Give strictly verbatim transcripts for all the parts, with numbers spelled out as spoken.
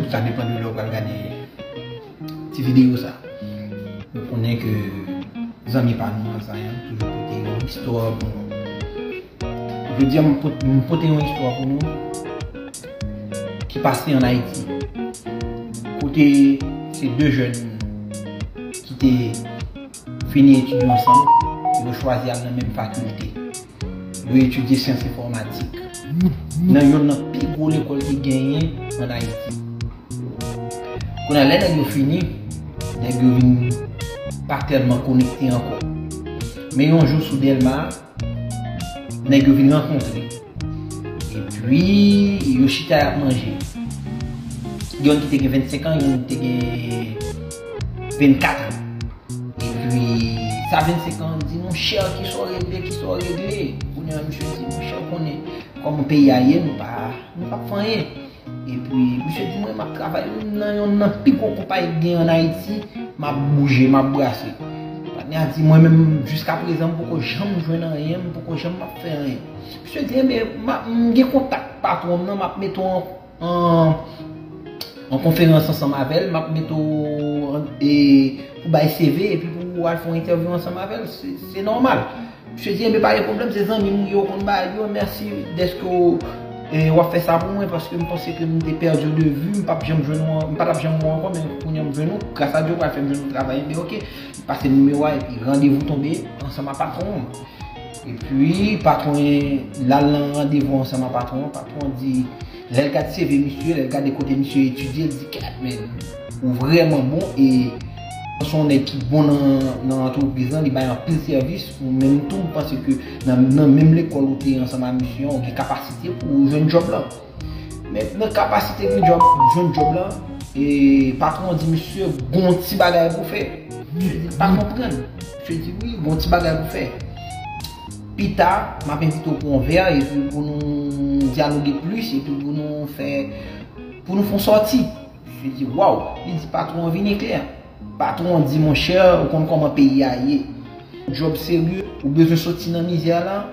Sa depann de lè w pral gade ti videyo sa. Nou konnen ke zanmi pa nou an, Zayan, toujou pote yon istwa pou nou. Jodi a, m pot-, m pote yon istwa pou nou ki pase ann Ayiti. Kote se de jèn ki te fini etidye ansanm, yo chwazi al nan menm fakilte. Yo etidye syans enfòmatik nan youn nan pi gwo lekòl ki genyen ann Ayiti. Kounye a, lè nèg yo fini, nèg yo vin pa tèlman konekte ankò. Men yon jou sou Dèlma, nèg yo vin rankontre. Epi, yo chita y ap manje. Youn ki te gen vennsenk an, youn ki te gen vennkat an. Epi, sa vennsenk an di, "Monchè, kisa w regle, kisa w regle?" Kounye a, misye di, "Monchè, w konnen kòman peyi a ye, nou pa, nou p ap fè anyen." Epi, misye di, "Mwen, m ap travay nan youn nan pi gwo konpayi ki gen ann Ayiti, m ap bouje, m ap brase." Patnè a di, "Mwen menm, jiska prezan, m poko janm jwenn anyen, m poko janm ap fè anyen." Misye di, "Enben, m ap, m gen kontak patwon m nan, m ap mete w an, an, an konferans ansanm avè l, m ap mete w an, e, pou bay C V, epi pou w al fè yon entèvyou ansanm avè l, se, se nòmal." Misye di, "Enben, pa gen pwoblèm, se zanmi m ou ye, ou konn bagay yo, mèsi dèske w, e, w ap fè sa pou mwen, paske m panse ke m te pèdi w de vi, m p ap janm jwenn ou an, m pa t ap janm wè w ankò, men kounye a m jwenn ou, gras a Dye, w pral fè m jwenn yon travay, enben, oke." Li pase nimewo a, epi randevou tonbe ansanm a patwon an. Epi, patwon an, l al nan randevou ansanm a patwon an, patwon an di, lè l gade C V misye, lè l gade kote misye etidye, l di, "Kèt, men, ou vrèman bon, e se yon nèg ki bon nan, nan antrepriz lan, li bay anpil sèvis, ou menm tou, m panse ke nan, nan menm lekòl ou te ye ansanm a misye an, ou gen kapasite pou w jwenn djòb lan." Men nan kapasite gen djòb, jwenn djòb lan, e patwon an di misye, "Gon ti bagay pou fè." Misye di, "Pa konprann." Misye di, "Wi, gon ti bagay pou fè. Pita, m ap envite w pou yon vè, epi pou nou dyaloge plis, epi pou nou fè, pou nou fè yon sòti." Misye di, "Waw." Li di, "Patwon an vin eklè." Patwon an di, "Monchè, ou konn kòman peyi a ye. Djòb serye, ou bezwen soti nan mizè la,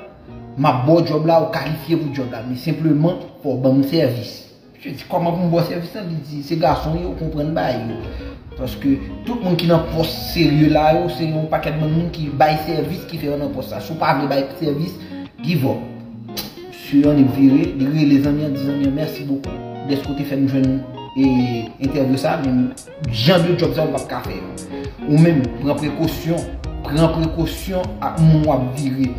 m ap ba w djòb la, ou kalifye pou djòb la, men senpleman, fò w ban m sèvis." Misye di, "Kòman pou m ba w sèvis lan?" Li di, "Se gason yo, konprann bagay yo. Paske tout moun ki nan pòs serye la yo, se yon pakèt bann moun ki bay sèvis ki fè yo nan pòs la. Si w pa vle bay sèvis, give up." Misye annik vire, li rele zanmi an, di zanmi an, "Mèsi bokou dèske w te fè m jwenn, e, entèvyou sa, men jan de djòb sa yo m p ap ka fè yo. Ou menm, pran prekosyon, pran prekosyon ak moun w ap vire."